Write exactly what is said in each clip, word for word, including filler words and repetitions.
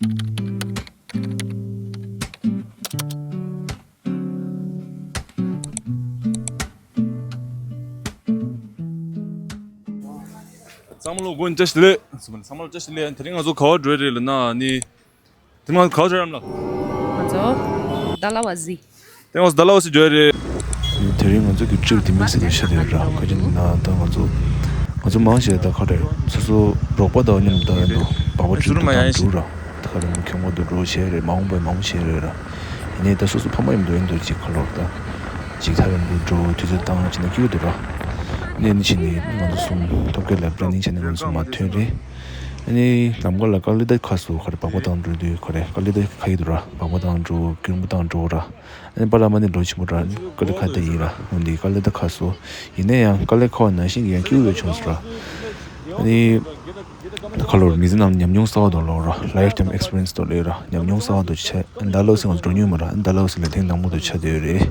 ཚང་མ་ལོ་དགོང་བཀྲ་ཤིས་བདེ་ལེགས། ཚང་མ་ལོ་བཀྲ་ཤིས་བདེ་ལེགས། དེ་རིང་ང་ཚོ་ག་བར་འགྲོ་ཡི་རེད་ལབ་ན་ནི། དེ་རིང་ང་ཚོ་ག་བར་འགྲོ་ཡི་རེད་ལབ། ང་ཚོ་ཌལ་ཧོ་སི། དེ་ང་ཚོ་ཌལ་ཧོ་སི་འགྲོ་ཡི་རེད། དེ་རིང་ང་ཚོ་གི་ཊི་རིབ་དེ་དམིགས་བསལ་དུ་ཆགས་བསྡད་ཡོད་ར། ག་ཅི་ན་ད་ང་ཚོ་ང་ཚོ་མང་ཆེ་ད་ག་རེ་སོ་སོ་རོགས་པ་དང་མཉམ་དུ་ཡིན་འདུག་སྦག་སྦག་ཆུ་ཚོད་དང་དྲུག་ར། ད་ག་རེ་མོ་གྱོང་པོ་འདུག་འགྲོ་བྱས་རེད། མ་འོངས་པའི་མང་པོ་བྱས་རེད་ར། ཡིན་ནའི་ད་སོ་སོ་ཕ་མ་ཡིན་འདུག་ཡིན་འདུག་ཅིག་ཁ་ལོར་ད་ཅིག་ཐག་རིང་པོ་འགྲོ་དུས་ཚོད་བཏང་ཅི་ན་སྐྱིད་པོ་འདུག་ར། ནས་ནི་ཕྱིན་ནས་ང་ཚོ་གསུམ་ཐོབ་སྐལ་ལ་པི་ལེ་ནིང་བྱས་ནས་ང་ཚོ་མ་ཐོན་རེད། ཨ་ནི་ལམ་ཁ་ལ་ཀ་ལི་ད་ཁ་སོ་ག་རེ་སྦག་སྦག་བཏང་འགྲོ་དུས་ག་རེ་ཀ་ལི་ད་ཁ་ཡི་འདུག་ར། སྦག་སྦག་བཏང་འགྲོ་གྱོང་པོ་བཏང་འགྲོ་ར། ཨ་ནི་པ་ལ་མ་ནི་ལོ་ཆེན་པོ་ར་ཀ་ལི་ཁ་ད་ཡིན་ར། འོན་ཏེ་ཀ་ལི་ད་ཁ་སོ་ཡིན་ན་ཡང་ཀ་ལི་ཁ་བ་ནང་བཞིན་གྱི་ཡང་སྐྱིད་པོ་བྱུང་སོང་ར། ཨ་ནི། ད་ཁ་ལོར་མི་ཚེ་ནང་ཉམས་མྱོང་གསར་པ་དང་ལོག་ར། ལའིཕ་ཊའིམ་ཨེག་སི་པི་རི་ཡེན་སི་དང་ལོག་ར། ཉམས་མྱོང་གསར་པ་དང་ཆ་ཌལ་ཧོ་སི་ང་ཚོ་འགྲོ་མྱོང་མ་ར། ཌལ་ཧོ་སི་ལ་ཐེངས་དང་པོ་དང་ཆགས་བསྡད་ཡོད་རེད།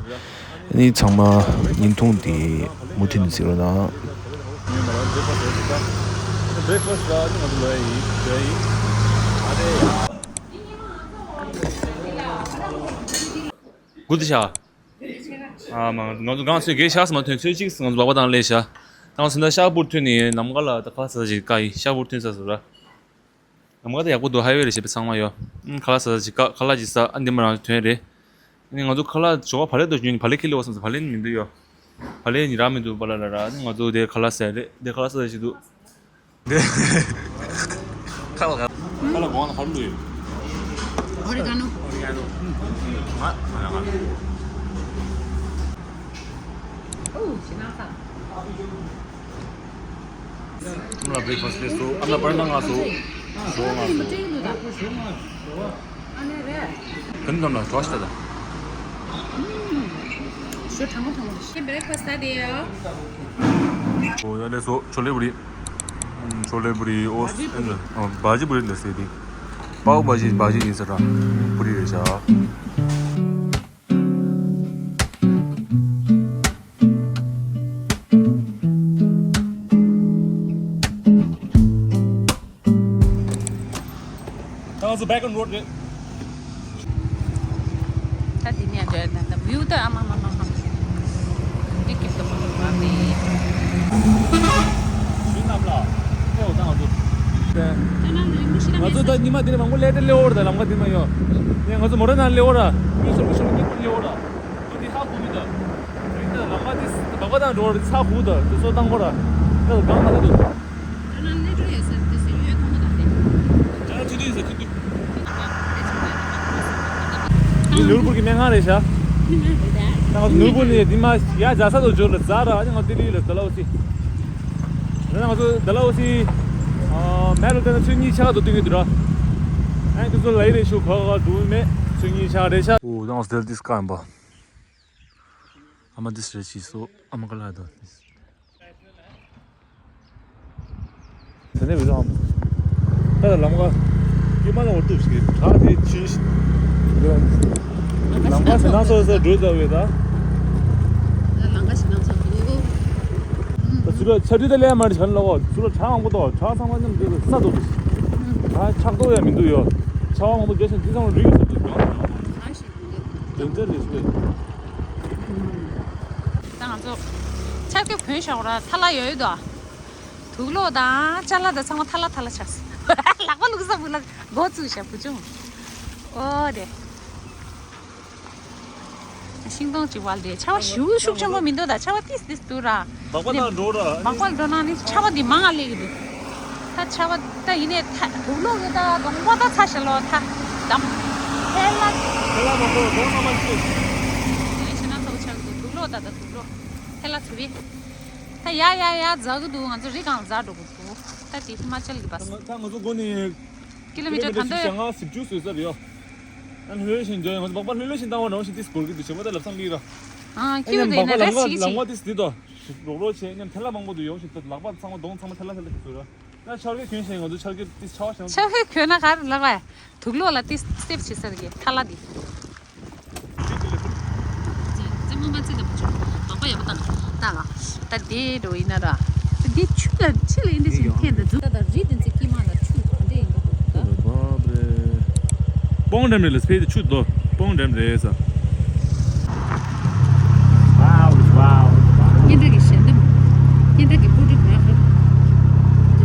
ཨ་ནི་ཚང་མ་བརྙན་ཐུང་དེ་མུ་མཐུད་ནས་གཟིགས་རོགས་གནང་། སྒུག་བསྡད་ཤག་ཨ་མ་ང་ཚོ་གང་ཚོད་གས་ཤག་མ་ཐོན་ཚོད་གཅིག་ང་ཚོ་སྦག་སྦག་བཏང་སླེབས་ཤག་ད་ང་ཚོ་ད་ཤག་བུར་ཐོན་ནས་ལམ་ཁ་ལ་ད་ཁ་ལག་ཟ་ཅིག་བཀག་ཡིན། ཤག་བུར་ཐོན་ཚར་སོང་ར། ལམ་ཁ་ད་ཡག་པོ་འདུག་ཧའི་ཝེ་རེད་ཤག་པས་ཚང་མ་ཡོད། ཨང་ཁ་ལག་ཟ་ཅིག་བཀག་ཁ་ལག་ཅིག་ཟ། ཨ་འདི་མ་རང་ཐོན་རེད། ཨ་ནི་ང་ཚོ་ཁ་ལག་ཞོགས་པ་བག་ལེབ་དང་ཉོས་ནས་བག་ལེབ་ཁྱེར་སླེབས་པ་སོང་ཙང་བག་ལེབ་མི་འདུག་ཡོད། བག་ལེབ་ཉོས་རག་མི་འདུག་པ་ལ་ལ་ར། ཨ་ནི་ང་ཚོ་དེ་ཁ་ལག་ཟ་རེད། དེ་ཁ་ལག་ཟ་ཅིག་འདུག་དེ། ཁ་ལག་ཁ་ལག་གོང་ལ་ཁ་ལུ་ཡོད། ཨོ་རི་ག་ནོ། ཨོ་རི་ག་ནོ། ང་ང་ང་། ཨོ་ཤི་ན་ཁ། ཨ་མ་ལ་བྷི་རེག་ཕ་སི་ལས་སོ། ཨ་མ་ལ་པར་ན་ང་སོ། ཞོགས་ང་སོ། ག་ནས་འདམ་ལ་གྲོགས་ཤིག་ད། ཞོ་གྲང་མོ་གྲང་མོ་རེད། ཤི་བྷི་རེག་ཕ་སི་ད་དེ་ཡ། ཨོ་ཡ་ལས་སོ་ཆོ་ལེ་བུ་རི། ཆོ་ལེ་བུ་རི་ཨོ་སི་ཨེ་ན་བྷ་ཇི་བུ་རི་ལ་ཟེར་ཏེ། པའོ་བྷ་ཇི་བྷ་ཇི་ཡིན་ས་ར། བུ་རི་རེད་ཤག་ད་ང་ཚོ་བྷེག་ཨོན་རོཌ་རེད། ད་འདི་ནས་འདྲ་ན་ད་བིའུ་ད་ཨ་མ་མ་མ་མ། འདི་སྐྱིད་པོ་མ་མ་མ་མེད། ཞུ་ནམ་ལ། ཨེ་འོ་ད་ང་ཚོ། ད་ང་ཚོ་ད་ཉི་མ་འདི་ནས་མང་པོ་སླེབས་ཏེ་སླེབས་འོར་ད་ལམ་ཁ་འདི་མ་ཡོད། ནས་ང་ཚོ་མོ་ར་ནང་སླེབས་འོར་ར། མི་སུ་མི་སུ་གཉིས་པོ་སླེབས་འོར་ར། འདི་ཧ་གོ་མི་ད། རིང་ད་ལམ་ཁ་འདི་སྦག་སྦག་བཏང་འགྲོ་ར་ཚ་གུ་ད་དེ་ཚོ་བཏང་གོ་ར། ད་གང་མ་ད་དུ། ད་ན་ལེ་ཀྲོ་ཡོད་ས་དེ་སེ་ཡོད་ཐོང་མ་ད་དེ། ད་ན་ཐུ་དུ་ཡོད་ས་ཐུ་དུ། འདི་ནོར་བུ་གི་སྨན་ཁང་རེད་ཤག་ད་ང་ནོར་བུ་ནས་འདི་མ་ཡ་རྫ་ས་དུ་འབྱོར་ལ་རྫ་ར་ཨ་ནི་ང་ལྡི་ལི་ལ་ད་ལ་འོ་སི། ད་ང་ཚོ་ད་ལ་འོ་སི། མེ་རོ་ཏན་ཚོད་གཉིས་ཆགས་དུ་སྟོན་གི་འདུག་ར། ཨ་ནི་དེ་ཚོ་ལ་ཡི་རེ་ཤུ་ག་ག་འགྲོ་མེད་ཚོད་གཉིས་ཆགས་རེད་ཤག་འོ་ད་ང་ཚོ་དེར་ཏིས་ཀ་ཡིན་པ། ཨ་མ་དེ་སྲས་ཀྱིས་སོ་ཨ་མ་ཀ་ལ་དོ། ད་ནས་བི་ལ་ཨམ། ད་ལམ་ཁ། ཀྱེ་མ་ལ་འོར་ཏུབ་ཞིག་གྲགས་དེ་ཆུ་ཞིག་ལམ་ཁ་ཟེར་ན་སོ་སོ་འགྲོ་ཚར་བས་ད། ལམ་ཁ་ཞིག་ན་ཚོ་འདུག་ད་ཚུར་ལ་ཆ་འགྲིག་ད་ལས་མ་རེད་ཤག་ལ་འོ་ཚུར་ལ་བྲག་མང་པོ་འདུག་བྲག་ཚང་མ་མཉམ་འདུག་ས་འདུག་ད་ཆག་ཏོ་ཡ་མི་འདུག་ཡོ། ཆ་བ་མང་པོ་བརྒྱབ་ཤིང་འདི་ཚང་མ་རི་ཡོད་ས་འདུག་ཡོ། དོན་དེ་རེད་ཤོད། ད་ང་ཚོ་ཆར་ཁེབས་གོན་ཤོག་ར་ཐ་ལ་ཡོད་ཡོད་དོ། དུག་ལོག་དང་ཅ་ལག་དང་ཚང་མ་ཐ་ལ་ཐ་ལ་ཆགས་སོང་། ལག་པ་བླུགས་ས་བུ་ལ་མགོ་བཙུགས་བཞག་བུ་ཆུང་། ཨོ་རེད། ཤིང་སྡོང་གཅིག་བལ་ཏེ་ཆར་པ་ཞེ་པོ་ཤུགས་ཆེན་པོ་མི་འདུག་ད་ཆར་པ་ཏིས་ཏིས་འདུག་ར། སྦག་སྦག་བཏང་འགྲོ་ར། སྦག་སྦག་འགྲོ་ན་ནི་ཆར་པ་འདི་མང་ང་སླེབས་ཀྱི་འདུག་ད་ཆར་པ་ད་ཡིན་ནའི་ད་དུག་ལོག་གི་ད་གདོང་པ་ད་ཚ་ཞེ་ལོ་ད་དམ། ཧེ་ལ། ཧེ་ལ་མ་གོ་གདོང་ཚང་མ་ཤེས། ངས་ཤེས་ན་ཚ་པོ་ཆགས་ཀྱི་འདུག་དུག་ལོག་ད་ད་དུག་ལོག་ཧེ་ལ་ཚུ་བི། ད་ཡ་ཡ་ཡ་འཛག་གི་འདུག་ང་ཚོ་རི་སྒང་འཛག་འགྲོ་གི་འདུག་ད་དེ་ཧི་མ་ཅལ་གི་བ་སི། ད་ང་ཚོ་སྒོ་ནས་ཀི་ལོ་མི་ཊར་ད་འདོད་ཀི་ལོ་མི་ཊར་བཞི་ལྔ་བཞི་བཅུ་ཟོས་ས་རེད་ཡོ། ཨ་ལྷོད་ལྷོད་བཞིན་འགྲོ་ཡོང་། ང་ཚོ་སྦག་སྦག་ལྷོད་ལྷོད་བཞིན་བཏང་བ་ནང་བཞིན་ཏིས་འགོར་གི་འདུག་བྱེད་མ་ད་ལབ་སང་ལི་ར། ཨ་ཨེ་ཁྱིའུ་ཉམས་དེ་སྦག་ན་སྦག་རེད་ལམ་ཁ་ཆིག་ཆིག་ལམ་ཁ་ཏིས་འདི་དོ། རོགས་རོགས་བྱས་ཉམས་ཐལ་ལ་མང་པོ་འདུག་ཡོང་བཞིན་ད་ལག་པ་ཚང་མ་གདོང་ཚང་མ་ཐལ་ལ་ཐལ་ལ་ཞིག་བཟོས་ར། ད་ཆར་གི་གྱོན་བཞིན་ང་ཚོ་ཆར་གི་ཏིས་ཆར་བ་བཞིན། ཆར་གི་གྱོན་ན་ག་རེ་ལག་པ་དུག་ལོག་ལ་ཏིས་སྟེབ་བྱེད་ས་རེད་ཐལ་ལ་འདི། ཙི་མོ་མ་ཙི་ལ་བུ་ཆུང་མག་པ་ཡག་པོ་བཏང་ད་ལ། ད་དེ་འགྲོ་ཡིན་ན་ར། ད་དེ་ཆུ་ལ་ཆུ་ལ་ཡིན་འདི་བཞིན་འཐེན་ད་འཛུགས་ད་ད་རི་དེ་ཚེ་ཀི་མ་ལ་ཆུ་ག་འདྲ་ཡིན་པ་འདུག་ད། ད་བབ་རེད། སྤང་ཌེམ་རེད་ལ་སྤེལ་དེ་ཆུ་དོ་སྤང་ཌེམ་རེད་ས། Wow, wow. སྙན་གྲགས་ཀྱི་ཞལ་འདེམས། སྙན་གྲགས་ཀྱི་ཕོ་ཊོ་གྷ་ར་ཕར།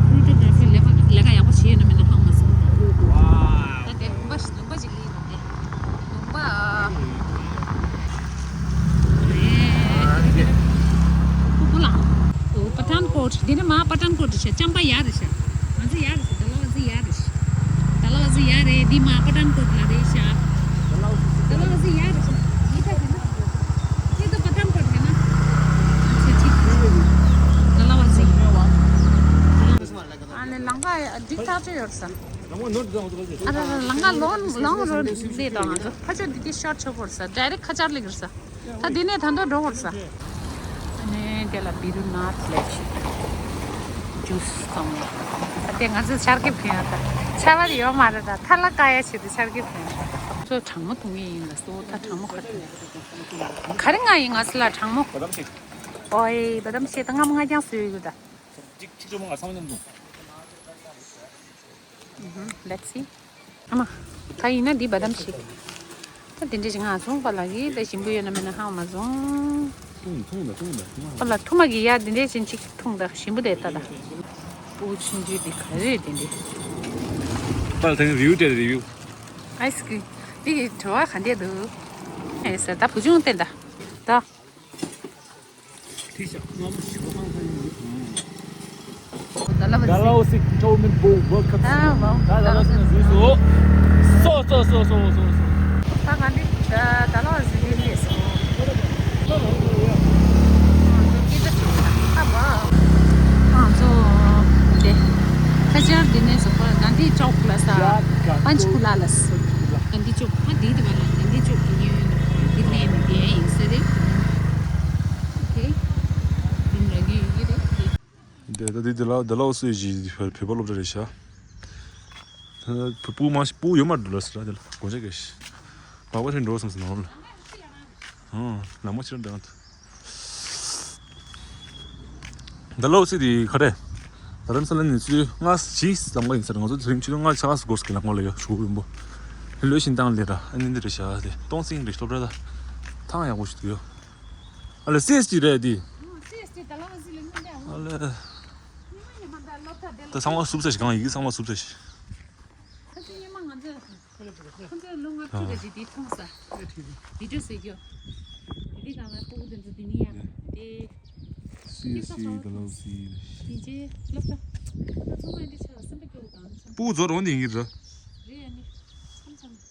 ཕོ་ཊོ་གྷ་ར་ཕར་ལས་ཀ་ལས་ཀ་ཡག་པོ་བྱས་ཡོད་ན་མེད་ན་ཧ་མ་སོང་། Wow. ད་དེ་ལུང་པ་ལུང་པ་ཅིག་ལ་ཡིན་པ་དེ། ལུང་པ། ཨོ་རེད། ཕུ་ལ། ཨོ་པ་ཐན་ཀོཊ། འདི་ནི་མ་པ་ཐན་ཀོཊ་རེད་ཤག་ཅམ་པ་ཡ་རེད་ཤག་ང་ཚོ་ཡ་རེད་ཤག་ད་ལ་བ་ཟི་ཡ་རེད་ཤག་ད་ལ་བ་ཟི་ཡ་རེད། འདི་མ་པ་ཐན་ཀོཊ་ལ་རེད་ཤག་ད་ལ་བ་ཟི་ཡ་རེད་ཤག་ཡི་ད་ཟེར་ན། ཡི་ད་པ་ཐན་ཀོཊ་ཟེར་ན། ད་ལ་བ་ཟི། ཨ་ནི་ལམ་ཁ་འགྲིག་ཐག་ཆོད་ཡོད་ས། ཨ་ར་ར་ལམ་ཁ་ལོང་ལོང་རོ་ལེ་དང་ང་ཚོ་ཕ་ཆོས་འདི་དེ་ཤོར་ཆོག་པོར་ས། ཌའི་རེག་ཁ་ཆར་ལེགས་རེད་ས། ད་འདི་ནས་ད་མདོ་འགྲོ་བར་ས། ཨ་ནི་དེ་ལ་བི་རུ་ནཱཐ་ལེག་ཇུས་ཚང་མ། ད་དེ་ང་ཚོས་ཆར་འབེབས་ཁྱོན་ཡོད་ད། ཆར་པ་ཡོད་མ་རེད་ད། ཐ་ལ་ཀ་ཡ་ཆེད་དུ་ཆར་འབེབས་ཁྱོན་ཡོད་ད། ཚོ་གྲང་མོ་འཐུང་གི་ཡིན་ལ་སོ་ད་གྲང་མོ་ཁ་ཐུག་ག་རེ་ང་ཡིན་ང་ཚོ་ལ་གྲང་མོ། ཨོའི་བ་དམ་ཤེས་ད་ང་མ་ང་རྐྱང་བཟོས་ཡོད་ད། གཅིག་གཅིག་ཆུ་མོ་ང་སང་ཉིན་འདུག Let's see. ཨ་མ། ད་ཡིན་ན་འདི་བ་དམ་ཞིག་ད་དེ་འདྲ་ཞིག་ང་བཟུང་པ་ལ་གི་ད་ཞིམ་པོ་ཡོད་ན་མེད་ན་ཧ་མ་བཟུང་། འཐུང་འཐུང་ད་འཐུང་ད་འཐུང་པ་ལ་ཐུ་མ་གི་ཡ་དེ་འདྲ་ཞིག་གཅིག་འཐུང་ད་ཞིམ་པོ་དེ་ལྟ་ད། ཨོ་ཆུང་ཆུང་དེ་ག་རེ་དེ་འདྲ། པ་ལ་ད་རིའུ་སྤྲད་རིའུ། ཨའི་སི་ཀི་རིམ། འདི་གི་བྲོ་བ་ག་འདྲ་འདུག་ཨེ་ཟེར་ད་བུ་ཆུང་བསྟན་ད། ད། Dalhousie Cantonment Board World Cup. ད་ལ་སི་ན་ཟུས་སོ། སོ་སོ་སོ་སོ་སོ་སོ། ད་ང་འདི་ད་ལ་སི་འདི་ལས་སོ། ང་ཚོ་འདི་ནས་སོ་ང་འདི་ཅོག་ལ་ས་པན་ཆ་ཀུ་ལ་ལ་སོ། ང་འདི་ཅོག་ང་འདི་དེ་བ་ལ་ང་འདི་ཅོག་གི་ཉོས་འདི་ནས་ནི་དེ་ཡིན་ས་རེད། ཨོ་ཁེ། རུམ་ར་གི་ཡོད་ཀྱི་རེད། དེ་ད་དེ་དེ་ལ་དེ་ལ་འོ་སི་ཞི་བོད་པ་སློབ་གྲྭ་རེད་ཤག་ད་བུ་མ་བུ་ཡོད་མ་འགྲོ་ལ་ཟེར་ར་དེ་ལ་དགོངས་བཞེས་གས་ཤི། མག་པ་ཞིག་འགྲོ་བསམ་སོང་ནང་ལ། ཨང་ལ་མོ་ཕྱིར་འདང་ཐུ། དེ་ལ་འོ་སི་དེ་ག་རེ། ད་རམ་ས་ལ་ནི་ཚུལ་ང་ཞིག་ལམ་ཁ་ཡིན་ཟེར་ང་ཚོ་དེ་རིང་ཕྱི་དྲོ་ང་ཆ་སི་གོ་སི་གི་ལམ་ཁ་ལ་ཡོད་ཞུ་གི་ཡོད་པོ། ལོས་ཤིན་ཏང་ལེ་ར་ཨ་ནི་འདི་རེད་ཤག་དེ་སྟོང་སིང་རེད་སློབ་གྲྭ་ད་ཐང་ཡག་པོ་ཞིག་ཡོད། ཨ་ལ་སི་ཨེས་ཊི་རེད་དེ། ཨ་ལ། ད་ཚང་མ་སུབ་ས་ཞིག་གང་ཡིག་ཚང་མ་སུབ་ས་ཞིག་ཁོ་ཚོའི་སྔོན་མ་ང་ཚོ་ཁོ་ཚོའི་ལོ་ལྔ་བཅུ་ག་ཅིག་དེ་མཐོང་ས་དེ་འདྲ་ཟེར་རྒྱུ། དེ་དེ་གང་ལ་ཕྲུ་གུ་དེ་ཚོ་དེ་ནི་ཡ་དེ། སི་ཨེས་ཊི་ད་ལ་སི། དེ་རྗེས་སློབ་གྲྭ་ད་ཚང་མ་འདི་ཆ་ལ་སེམས་པ་སྐྱོ་བོ་གང་ཚང་། ཕྲུ་གུ་ཚོ་རོ་འདི་ཡིན་གྱི་རེད། རེད་ཨ་ནི། མཚམས་མཚམས།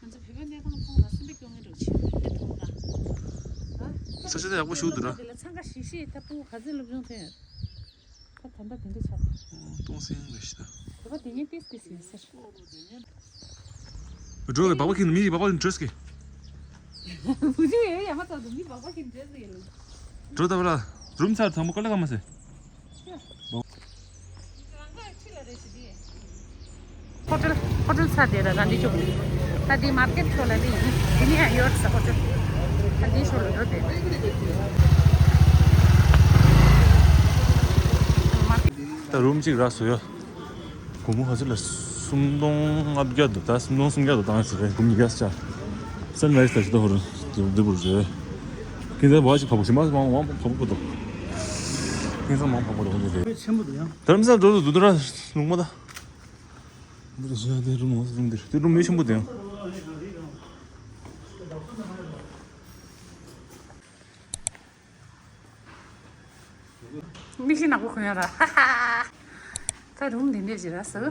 ང་ཚོ་བོད་པའི་གནས་སྟངས་མཐོང་ལ་སེམས་པ་སྐྱོ་ངེས་འགྲོ་ཆེ་བོ་དེ་མཐོང་ད། ས་ཆ་དེ་ཡག་པོ་ཞིག་འདུག་ར། དེ་ལ་འཚང་ཁ་ཤིག་ཤིག་ད་ཕྲུ་གུ་ག་ཚོད་སློབ་སྦྱོང་ཐོན་ཡོད། ད་ད་ལྟ་དེ་འདྲ་ཆགས་འདུག་ཨོ་སྟོང་སེང་རེད་ཤི་ད། བོད་པ་དེ་ཉིད་ཏིས་ཏིས་ཡིན་ཟེར། འགྲོ་གི་བག་པ་ཁྱེར་མི་བག་པ་ཁྱེར་འདྲེས་གི། བུ་ཆུང་ཡོད་ཡ་མ་ཚོགས་འདུག་མི་བག་པ་ཁྱེར་འདྲེས་གི་ཡོད། འགྲོ་ད་བ་ལ། རུམ་ཚར་དང་པོ་ཀ་ལ་ཀ་མ་ཟེར། ཧོ་ཊེལ་ཧོ་ཊེལ་ཚ་དེ་ར་ག་འདི་ཅོག་ད་འདི་མར་ཀེཊ་ཕྱོགས་ལ་འདི་ཡིན། འདི་ནས་ཡང་ཡོད་ས་ཧོ་ཊེལ། ད་འདི་ཕྱོགས་ལ་འགྲོ་དེ། ད་རུམ་གཅིག་རག་སོང་ཡ། སྒོར་མོ་ག་ཚོད་ལ་སུམ་སྟོང་ལྔ་བརྒྱ་འདུག་ད་སུམ་སྟོང་སུམ་བརྒྱ་འདུག་བཏང་ཡོད་ས་རེད་སྒོར་མོ་ཉིས་བརྒྱ་ས་ཆ། སན་རའི་སི་ད་ཅི་ད་ཧོ་རུ་འདི་འདི་བུ་རེད། ཁྱེད་ཚོ་བ་ཅིག་ཕ་བུ་ཞིམ་པ་མང་མང་ཕ་བུ་པོ་འདུག་ཁྱེད་ཚོ་མང་ཕ་བུ་འདུག་འདི་རེད། ཆེན་པོ་འདུག་ཡང་། དྷ་རམ་ས་ལ་འགྲོ་འདུག་འདུག་ར་ལུང་མ་ད། འདི་རེད་ཤག་དེ་རུམ་འདི་རུམ་འདི་རེད་དེ་རུམ་མེ་ཆེན་པོ་དེ་ཡང་། མིག་ཤེལ་ནག་པོ་གོན་ཡོད་ར། ད་རུམ་འདི་འདྲས་ཞིག་ར་ཟེར།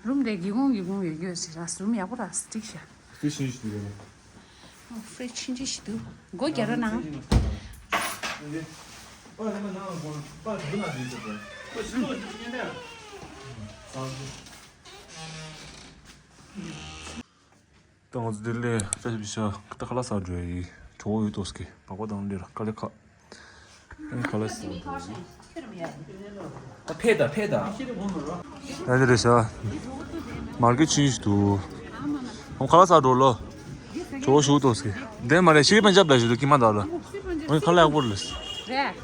རུམ་དེ་སྒེའུ་ཁུང་སྒེའུ་ཁུང་ཡོད་ཡོད་ཞིག་ར་རུམ་ཡག་པོ་ར་འགྲིག་ཤག་ཨོ་ཕྲིཇ་ཆུང་ཆུང་ཞིག་འདུག་སྒོ་རྒྱག་རོགས་གནང་། ད་ང་ཚོ་ལྡི་ལི་ལ་ཅ་ཞིག་བྱ་ད་ཁ་ལག་ཟ་འགྲོ་ཡི་གྲོགས་པོ་ཡོད་ཏོ་སྐད་བག་པ་དང་ལེ་ར་དཀའ་ལས་ཁག་ཨེ་ཁ་ལག་ཟ་འགྲོ་ཡི། ད་ཕེ་ད་ཕེ་ད། ད་འདི་རེད་ཤག་མར་ཀེཊ་ཆུང་ཞིག་འདུག་ཁ་ལག་ཟ་འགྲོ་ལོ། གྲོགས་པོ་ཞུ་ཏོ་སྐད་དེ་མ་རེད་ཤེར་པན་ཇབ་ལ་ཞུ་དུ་ཀི་མ་ད་ལ། ཨོ་ཁ་ལག་ཡག་པོ་རེད། རེད།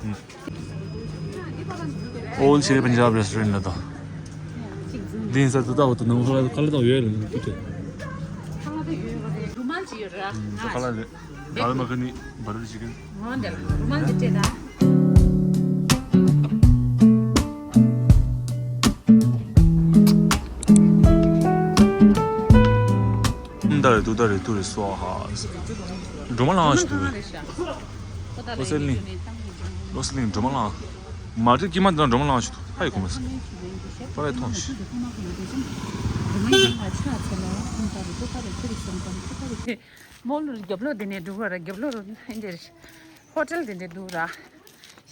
All Shri Punjab restaurant ལ་དོ། ཅིག་ཛུམ་ འདི་ཡིན་ས་དུ་ད་འོ་དུ་ནང་ཁ་ལ་ཁ་ལ་ད་ཡོད་རེད་འདུག་ཏེ། ཁ་ལ་ད་ཡོད་རེད། རུ་མལ་ཅིག་ཡོད་རེད། ད་ཁ་ལ་རེད། ད་ལ་མ་ཁ་ནི་བར་ཅིག་གི། འོ་འདི་ལ་རུ་མལ་ཅིག་སྤྲད་ད། ད་རེད་དུ་ད་རེད་དུ་རེད་སོ་ཧ། སྒྲོལ་མ་ལངས་ཤི་འདུག་ལོ་སེ་ལིང་། ལོ་སེ་ལིང་སྒྲོལ་མ་ལངས། མ་གྲོས་ཀྱི་མ་འདི་ན་སྒྲོལ་མ་ལངས་ཤི་འདུག་ཧ་ཡི་གོ་མ་སི། པ་རེ་ཐོང་ཤི། མོལ་ལ་རྒྱབ་ལོགས་དེ་ནས་འགྲོ་གི་ར་རྒྱབ་ལོགས་རུ་འདི་འདྲ་རེད། ཧོ་ཊེལ་དེ་འདྲ་འདུག་ར།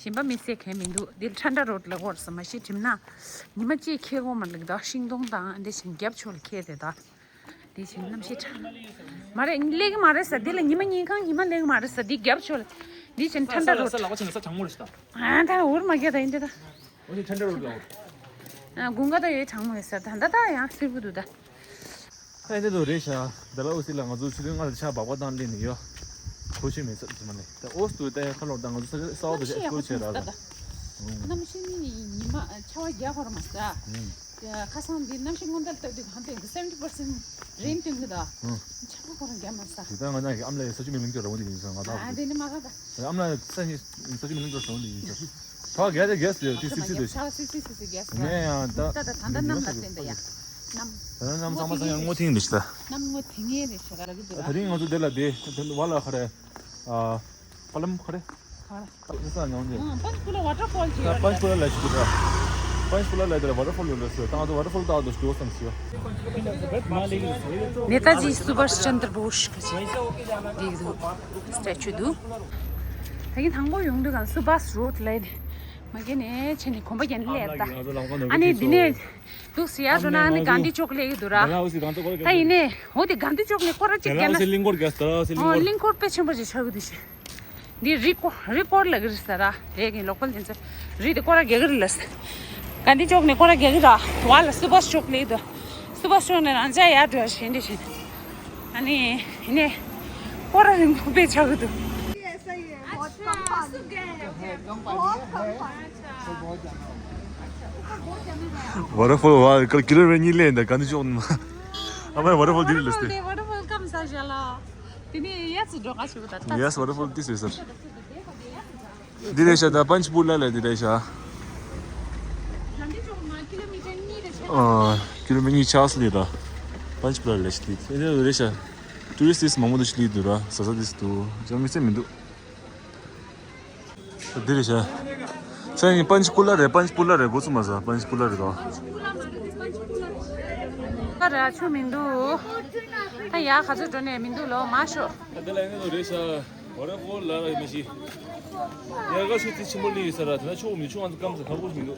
ཞིམ་པ་མི་སེ་མཁན་མི་འདུག་འདིར་ཁྲན་ཏྲ་རོ་ཌི་ལ་གོར་སི་མ་ཤི་ཁྲིམ་ན། ཉི་མ་གཅིག་ཁེ་གོ་མ་ལག་ད་ཤིང་སྡོང་དང་འདི་བཞིན་རྒྱབ་ཆོལ་ཁེ་དེ་ད། འདི་བཞིན་གནམ་གཤིས་ཁྲ། མ་རེད་ལེགས་མ་རེད་ས་འདི་ལ་ཉི་མ་གཉིས་གང་ཉི་མ་ལེགས་མ་རེད་ས་འདི་རྒྱབ་ཆོལ། འདི་བཞིན་ཁྲན་ཏྲ་རོ་ཌི། ས་ལག་པ་ཆེ་ན་ས་གྲང་མོ་རེད་ཤི་ད། ཨ་ད་འུར་མ་རྒྱག་ད་ཡིན་འདི་ད། འོ་ནི་ཁྲན་ཏྲ་རོ་ཌི་ལ་འོ། ཨ་དགུན་ཁ་ད་ཡོད་གྲང་མོ་ཡོད་ས་ད་ད་ཡང་སིལ་བུ་འདུག་ད། ཨེ་འདི་ལོ་རེད་ཤག་འདི་ལ་འོ་སི་ལ་ང་ཚོ་ཆུ་ཚོད་ལྔ་དང་ཕྱེད་ཀ་སྦག་སྦག་བཏང་སླེབས་ནས་ཡོད། གོ་ཤེས་མེད་ཚོད་ཙམ་ནས་ད་འོ་སི་དུ་ད་ཡ་ཁ་ལོར་ད་ང་ཚོ་ས་ས་འོག་ཏུ་ཤ་སྐོར་བྱས་ར་ད། གནམ་གཤིས་ནི་ཉི་མ་ཆར་པ་རྒྱག་ཁོ་ར་མ་ཟ། ཁ་སང་འདི་གནམ་གཤིས་སྔོན་བརྡ་ལྟ་དུས་གང་དུ་seventy percent rain ཐོན་གི་ད། ཆར་པ་ཁོ་ར་རྒྱག་མ་ཟ། དེ་ལྟར་ང་ན་གི་ཨམ་ལ་ཡི་ས་ཆུ་མི་ལིང་ཀྱོ་ར་འོ་དེ་ཡིན་ས་ང་ད། ཨ་དེ་ནི་མ་ཟ་ད། ཨམ་ལ་ས་ཆུ་མི་ལིང་ཀྱོ་ར་འོ་དེ་ཡིན་ས། ཕ་ག་དེ་གེ་སི་ཏི་སི་ཏི་ཏི་ཏི། ནས་ཡང་ད་ད་ད་ད་ནམ་ལ་བསྟན་ད་ཡ། ནམ། ད་ནམ་ཚང་མ་ཚང་ཡང་ངོ་ཐིང་རེད་ཤག་ནམ་ངོ་ཐིང་ངེ་རེད་ཤག་ལ་གི་འདུག་ད་རིང་ང་ཚོ་དེ་ལ་དེ་དེ་བ་ལ་ཁ་རེ། ཨ། པ་ལམ་ཁ་རེ། ཁ་རེ། ཨ་ས་ཉོང་ཅེ། ཨ་པན་ཆ་ཀུ་ལ་ཝ་ཊར་ཕོལ་ཅིག་ཡོད་རེད། པན་ཆ་ཀུ་ལ་ལ་ཞིག་འདུག་ད། པན་ཆ་ཀུ་ལ་ལ་དེ་ལ་ཝ་ཊར་ཕོལ་ཡོད་རེད་ཟེར་ད་ང་ཚོ་ཝ་ཊར་ཕོལ་ལྟ་འདུག་ཞུ་བསམ་ཞུ། ནེ་ཏཱ་ཇི་སུ་བྷཱཤ་ཅན་དྲ་བྷོཤ་གི་ཅིག་འདུག་སི་ཊེ་ཅུ་འདུག་ད་གིན་དང་པོ་ཡོང་དུས་གང་སུ་བྷཱཤ་རོ་ཌི་ལ་ཡིན། མ་གི་ནས་ཕྱིན་ནས་གོམ་པ་རྒྱག་ནས་སླེབས་ད། ཨ་ནི་འདི་ནས་འདུག་སི་ཡར་འགྲོ་ན་ཨ་ནི་གྷན་དྷི་ཅོག་སླེབས་ཀྱི་འདུག་ར། ད་ཡིན་ནས་འོ་དེ་གྷན་དྷི་ཅོག་ནས་སྐོར་ར་གཅིག་རྒྱག་ན། གླིང་སྐོར་དཔེ་ཆེན་པོ་ཞིག་ཆགས་ཀྱི་འདུག་ཤི། འདི་རི་སྐོར་རི་སྐོར་ལ་གི་རེད་ཟེར་ར། དེ་གི་ལོ་ཀལ་དེ་ཚོ་རི་དེ་སྐོར་ར་རྒྱག་གི་རེད་ལ་ཟེར། གྷན་དྷི་ཅོག་ནས་སྐོར་ར་རྒྱག་གི་ར། བ་ལ་སུ་བྷཱཤ་ཅོག་སླེབས་འདུག་སུ་བྷཱཤ་ཅོག་ནས་རང་ཅག་ཡར་འགྲོ་ཡ་ཞེ་འདྲ་ཞིག་ཨ་ནི་ཡིན་ནས་སྐོར་ར་རིང་པོ་དཔེ་ཆགས་ཀྱི་འདུག་ཝ་ཊར་ཕོལ་བ་ཀི་ལོ་མི་ཊར་གཉིས་སླེབས་འདུག་གྷན་དྷི་ཅོག་ནས། ཨ་མ་ཝ་ཊར་ཕོལ་འདི་རེད་ལ་ཟེར། ཝ་ཊར་ཕོལ་ཀམ་ས་ཞ་ལ། དེ་ནས་ཡ་ཚུ་འགྲོ་ག་ཞུ་གི་ད་ད། ཡ་ཝ་ཊར་ཕོལ་ཏི་སི་ཟེར། འདི་རེད་ཤག་ད་པན་ཆ་པུ་ལ་ལ་འདི་རེད་ཤག་ཨ། ཀི་ལོ་མི་ཊར་གཉིས་ཆགས་སོང་ད། པན་ཆ་པུ་ལ་ལ་ཞིག་ལི་ད། འདི་རེད་ཤག་ཊུ་རི་སི་ཊི་མང་པོ་འདུག་ཞིག་ལི་འདུག་ར། ཟ་ས་འདི་སུ་འདུག་ཅང་མི་ཚེ་མི་འདུག་འདི་རེད་ཤག་ས་ཡིན་པན་ཆ་པུ་ལ་རེད། པན་ཆ་པུ་ལ་རེད། འགོ་ཚུགས་མ་ཟ། པན་ཆ་པུ་ལ་རེད་དོ། ད་ར་ཆུ་མི་འདུག་ད་ཡ་ག་ཚོད་འགྲོ་ནས་མི་འདུག་ལོ་མ་ཤོག་ད་ལ་ཡིན་ནོ་རེད་ཤག་ཝ་ཊར་ཕོལ་ལ་ར་མི་ཤི། ཡ་ག་ཤུ་ཏི་ཆེན་པོ་ལི་ཡོད་ས་ར། དེ་ན་ཆུ་མི་ཆུ་ང་ཚོ་སྐམ་ས་ཁ་པོ་ཞིག་མི་འདུག་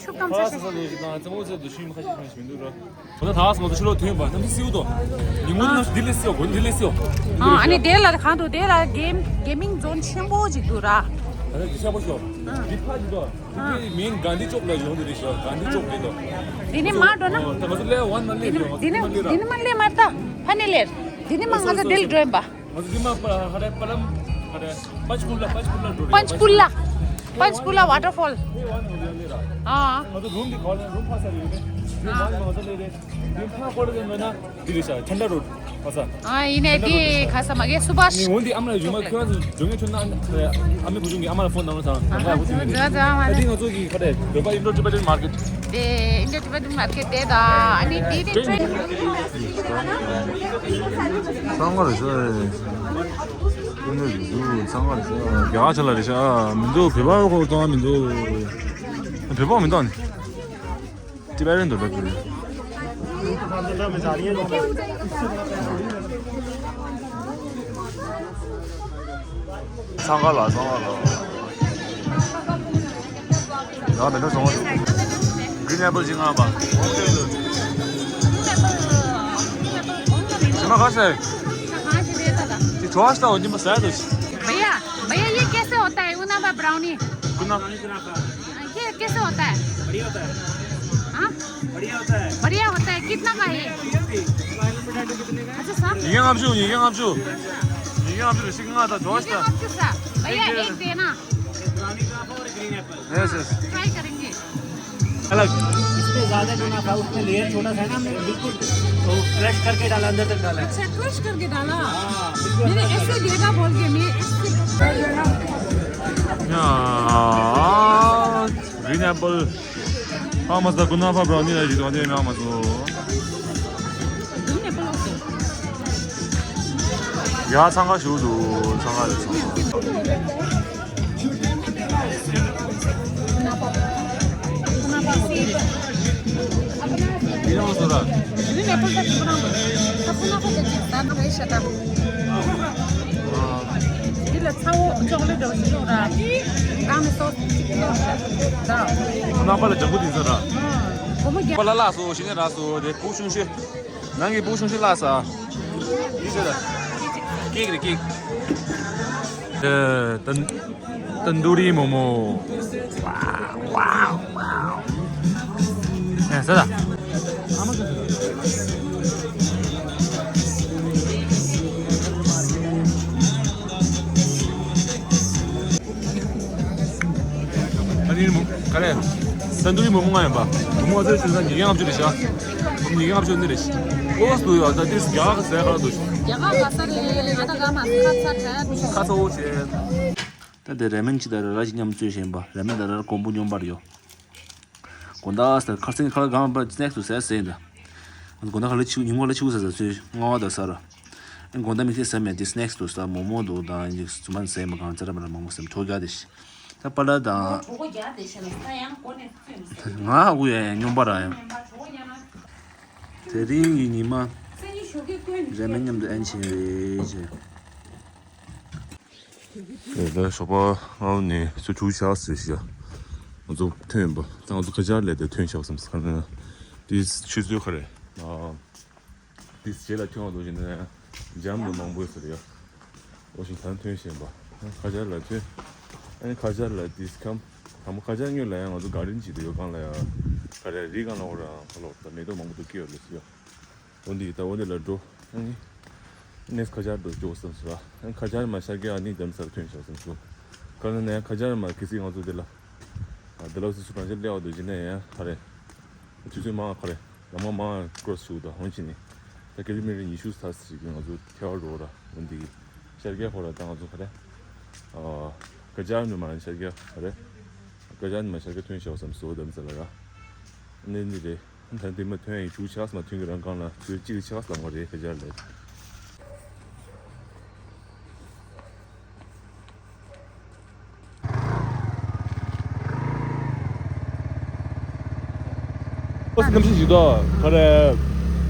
ཆུ་སྐམ་ས་ཞིག་ས་ལོ་ཞིག་དང་ཙམ་པོ་ཚད་དུ་ཤུ་ཡིན་ཁ་ཤས་ཤིག་མི་འདུག་ར། ད་ཐག་སོང་ཚོ་ཕྱི་ལོགས་ཐོན་པ་ནམ་སིའུ་དོ། ཉིན་མོ་ནམ་ལྡི་ལི་སིའོ་གོ་ལྡི་ལི་སིའོ། ཨ་ནི་དེ་ལ་གང་དུ་དེ་ལ་གེམ་གེ་མིང་ཛོན་ཆེན་པོ་ཅིག་འདུག་ར། ད་ལྟ་འདི་ཤ་པོ་ཤོ། འདི་ཕ་ཅིག་དོ། འདི་མིན་གྷན་དྷི་ཅོག་ལ་ཡོང་དུ་རེད་ཤོ། གྷན་དྷི་ཅོག་རེད་དོ། འདི་ནི་མ་འགྲོ་ན། ད་ང་ཚོ་ལེ་ཝན་མ་ལེ་ཡོང་། འདི་ནི་འདི་ནི་མ་ལེ་མ་ད་ཕ་ནི་ལེར། འདི་ནི་མ་ང་ཚོ་དེ་ལ་འགྲོ་ཡིན་པ། ང་ཚོ་འདི་མ་པ་ཧ་རེ་པ་ལམ་ཧ་རེ་པན་ཆ་པུ་ལ་པན་ཆ་པུ་ལ་འགྲོ་རེད། པན་ཆ་པུ་ལ། པན་ཆ་པུ་ལ་ཝ་ཊར་ཕོལ། ཨ། ང་ཚོ་རུམ་འདི་གོ་ལེ་རུམ་ཕ་ས་རེད། འདི་ཝན་མ་ང་ཚོ་ལེ་རེད། འདི་ཕ་གོ་ལེ་མེད་ན་འདི་རེད་ཤག་ཁྲན་ཏྲ་རོ་ཌི་ཕ་ས། ཨ་ཡིན་ནའི་འདི་ག་ས་མ་གེ་སུ་བྷ་ཤ། ངས་འོན་ཏེ་ཨ་མ་ལ་ཡུལ་མ་ཁྱོད་རང་ཚོ་འགྲོ་ངེས་ཆོད་ན་ཨ་མའི་བུ་ཆུང་གིས་ཨ་མ་ལ་ཕོན་བཏང་རོགས་དང་། ཨ་ཧ་ཛ་ཛ་མ་ད་འདི་ང་ཚོ་གི་ཁ་བྲལ་བོད་པ་Indo Tibetan Market། དེ་Indo Tibetan Market དེ་ད་ཨ་ནི་དེ་དེ་ཊེན། ཚང་མ་རེད་ཤག་ཀུན་ནས་རེད་ཤག་ཚང་མ་རེད་ཤག་རྒྱ་གར་ཆ་ལ་རེད་ཤག་མི་འདུག་བོད་པ་ཁོ་གཏོང་མི་འདུག་བོད་པ་མི་འདུག་ནི། ཊི་བེ་ཊན་དུ་ལབ་དགོས། ཚང་ཁ་ལ་ཚང་ཁ་ལ། ཡང་མེད་ན་བཟང་བ་འདུག Green apple ཅིག་མངགས་པ། ཉི་མ་ག་ཟེར། དེ་གྲོ་བ་ཤ་འོ་ཉི་མ་ཟ་འདུག भैया, भैया, ये कैसे होता है? उनाबा ब्राउनी। कुना। ये कैसे होता है? बढ़िया होता है। हाँ? बढ़िया होता है। बढ़िया होता है। कितना का है ये? अच्छा, सर। ཉིས་བརྒྱ་ལྔ་བཅུ། ཉིས་བརྒྱ་ལྔ་བཅུ། ཉིས་བརྒྱ་ལྔ་བཅུ་རེད། ཤིག་ང་ད་འགྲོ་ཤ་ད། ཉིས་བརྒྱ་ལྔ་བཅུ། भैया, एक देना। Yes, yes. Try करेंगे। Yes, yes. ज्यादा कुनाफा, उसमें लेयर छोटा सा है ना, हमने बिल्कुल वो क्रश करके डाला, अंदर तक डाला है। अच्छा, क्रश करके डाला। हाँ, बिल्कुल मैंने अंदर ऐसे तक। देगा बोल के मैं ऐसे 야, green apple. How much the kunafa brownie? Like, you want to know how much? Green apple also. ཡ། འཚང་ཁ་ཞུ་འདུག་འཚང་ཁ་རེད། འཚང་ཁ། འདི་རང་བཟོ་ར། འདི་ནས་ཕུལ་ས་ཅིག་ཁོ་རང་ད་ཕུ་ན་ཁོ་ཅིག་ཟ་ན་རེད་ཤ་ད། འདི་ལ་ཚ་བོ་ཅོག་ལེ་འདྲ་བོ་ཞིག་ཡོད་ར། རང་ནས་སོ་སོ་ཅིག་ཡོད་ཤ་ད། ཁོ་ན་པ་ལ་ལྗང་གུ་དེ་ཟ་ར། སྒོར་མོ་བརྒྱ། པ་ལ་ལ་སོ་ཞིག་ནས་ར་སོ་དེ་ཕུག་ཆུང་ཤོས། ནང་གི་བུ་ཆུང་ཤོས་ལ་ས། འདི་ཟེར་ད། ཀེག་རེད་ཀེག་ཨ། ཏན་ཏན་དུ་རི་མོ་མོ། ཝའོ་ཝའོ་ཝའོ། ཨེ་ཟེར་ད། ཨ་ནི་མོ་ག་རེ། ཏན་ཏུ་རི་མོ་མོ་ང་ཡིན་པ། མོ་མོ་ཚོས་ཞུ་ན་ཉིས་བརྒྱ་ལྔ་བཅུ་རེད་ཤག་ཉིས་བརྒྱ་ལྔ་བཅུ་འདི་རེད། ཨོ་སུ་ཡོད་ད་དེ་རྒྱ་གར་ཟས་ག་ལ་འདུག་རྒྱ་གར་ག་ས་རེད། ང་ད་ག་མ་ཁ་ཚ་དྲན། ཁ་ཚ་བོ་བྱས། ད་དེ་ར་མེན་ཅི་ད་ར་ར་ཅི་མཉམ་བཙོས་བཞིན་པ་ར་མེན་ད་ར་ར་ཀོང་པོ་སྙོམས་པར་ཡོད། དགོང་དག་ཁ་སེང་ཁ་ལ་གང་པ་སི་ནེག་སི་དུ་ཟས་ཟས་འདྲ། དགོང་དག་ཁ་ལ་ཆུ་ཉིན་མོ་ལ་ཆུ་ཟ་ཟ་ཚོས་སྔ་བ་དང་ཟ་ར། ཨེ་དགོང་དག་མི་ཚེ་ཟ་མེད་དེ་སི་ནེག་སི་དུ་ཟ་མོག་མོག་འདུག་དང་ཨེ་ཟུ་མ་ཟས་མ་གང་ཙ་ར་མ་ར་མང་པོ་སེམས་གྲོགས་རྒྱག་དེ་ཤི། ད་པ་ལ་དང་། གྲོགས་རྒྱག་དེ་ཤི་ལ་ས་ཡང་གོ་ནས་བཙོས་མི་ཟ། ང་ཧ་གོ་ཡ་ཡ་སྙོམས་པ་ར་ཡང་། གྲོགས་རྒྱག་ན། དེ་རིང་གི་ཉི་མ། སེ་ཉི་ཞོགས་ཀས་བསྐོན་རེ་མེད་མཉམ་དུ་ཨན་ཆེན་རེ་ཆེ། ད་ཞོགས་པ་སྔ་པོ་ནས་ཆུ་ཆུ་ཆགས་ཟེར་ཤག་ང་ཚོ་ཐོན་པ་ད་ང་ཚོ་ཁ་ཆར་ལས་དེ་ཐོན་ཤག་བསམ་སོང་། དེ་ཆུ་ཚོད་ག་རེ། དེ་རྗེས་ལ་ཐོན་བ་འདུག་ཅིང་ནས་འཇམ་དུ་མང་པོ་ཟེར་ཡ། འོ་ཞིང་ཐང་ཐོན་བཞིན་པ། ཁ་ཆར་ལ་ཐོན། ཨ་ནི་ཁ་ཆར་ལ་དེ་ཁམ། དང་པོ་ཁ་ཆར་སྔོན་ལ་ཡང་ང་ཚོ་ག་རིན་ཅིག་ཏུ་ཡོད་གང་ལ་ཡ། ག་རེ་རི་གང་ལ་འོ་ར་ཁ་ལོ་ད་མེ་ཏོག་མང་པོ་འདུག་སྐྱེ་ཡོད་ལ་ཟེར་ཡ། འོ་འདི་ད་འོ་འདི་ལ་འགྲོ། ཨ་ནི། ནེས་ཁ་ཆར་འགྲོ་འགྲོ་བསམ་སོང་ར། ཨ་ནི་ཁ་ཆར་མ་ཤར་གི་ཨ་ནི་འདམ་སར་ཐོན་ཤག་བསམ་སོང་། ག་ན་ནས་ཁ་ཆར་མ་གི་སི་ང་ཚོ་འདི་ལ། ཨ་འདི་ལ་སི་སུ་གང་ཆར་སླེབས་བ་འདུག་ཅི་ནས་ཡང་ག་རེ། དུས་ཚོད་མང་ག་རེ། ལམ་མ་མང་ཀྲོ་སི་ཞུགས་དང་ཧོན་ཅི་ནི། ད་ཀི་ལོ་མི་ཊར་ཉི་ཤུ་ཚར་ཞིག་ང་ཚོ་ཐལ་བ་འགྲོ་ར་འོ་འདི། ཤར་རྒྱག་ཁོ་ར་ད་ང་ཚོ་ག་རེ། ཨ་ཁ་ཆར་ནུ་མ་ཤར་རྒྱག་ག་རེ། ཁ་ཆར་ནུ་མ་ཤར་རྒྱག་ཐོན་ཤག་བསམ་སོ་དམ་ཚ་ལ་ར། ནི་འདི་རེད། ད་འདི་མ་ཐོན་ཡིན་ཆུ་ཆགས་མ་ཐོན་གི་རང་གང་ལ་ཚོད་ཅིག་ཆགས་ལ་མ་རེད་ཁ་ཆར་ལས། ཨོ་སི་གནམ་གཤིས་ཞིག་དོ་ག་རེ།